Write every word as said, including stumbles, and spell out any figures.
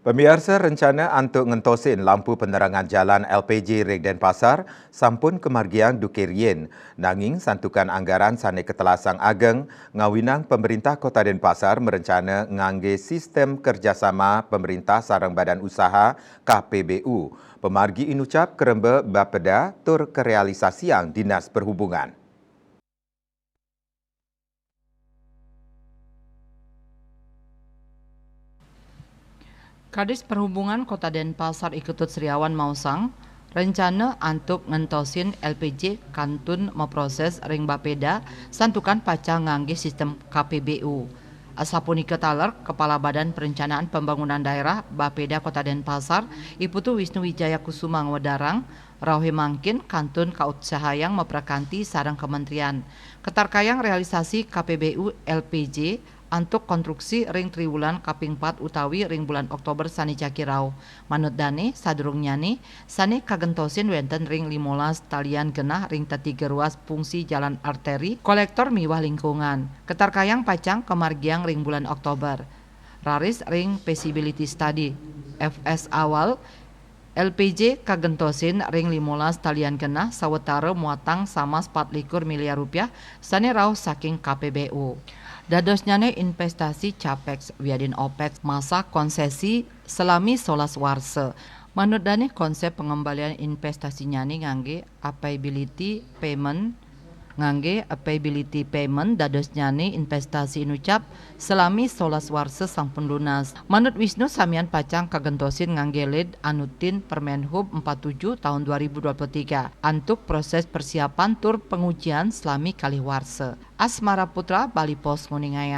Pamiarsa, rencana antuk ngentosin lampu penerangan jalan L P J ring Denpasar sampun kamargiang duké riin, nanging santukan anggaran sané katelasang ageng, ngawinang Pemerintah Kota Denpasar merencana nganggé sistem kerjasama pemerintah sareng badan usaha K P B U. Pamargi inucap karemba Bapeda tur karealisasiang Dinas Perhubungan. Kadis Perhubungan Kota Denpasar I Ketut Sriawan maosang, rencana antuk ngentosin L P J kantun maproses ring Bapeda santukan pacang nganggé sistem K P B U. Asapunika taler, Kepala Badan Perencanaan Pembangunan Daerah Bapeda Kota Denpasar, I Putu Wisnu Wijaya Kusuma ngwedarang, rauhé mangkin kantun kautsahayang maprakanti sareng kementerian. Katarkayang realisasi K P B U L P J antuk konstruksi ring triwulan kaping pat utawi ring bulan Oktober sané jagi rauh. Manut dané, sadurungnyané sané kagentosin wénten ring limolas talian genah ring tetiga ruas fungsi jalan arteri, kolektor miwah lingkungan. Katarkayang pacang kamargiang ring bulan Oktober. Raris ring feasibility study, F S awal, L P J kagentosin ring limolas talian genah sawatara muatang samas pat likur miliar rupiah sané rauh saking K P B U. Dadosnyané investasi capex wiadin opex masa konsesi salami solas warsa. Manut dané, konsep pangembalian investasinyané nganggé appability payment, nganggé appability payment, dadosnyané investasi inucap salami solas warsa sampun lunas. Manut Wisnu, samian pacang kagentosin nganggé lead anutin Permenhub empat tujuh tahun dua ribu dua puluh tiga antuk proses persiapan tur pengujian salami kalih warsa. Asmara Putra, Bali Post, nguningayang.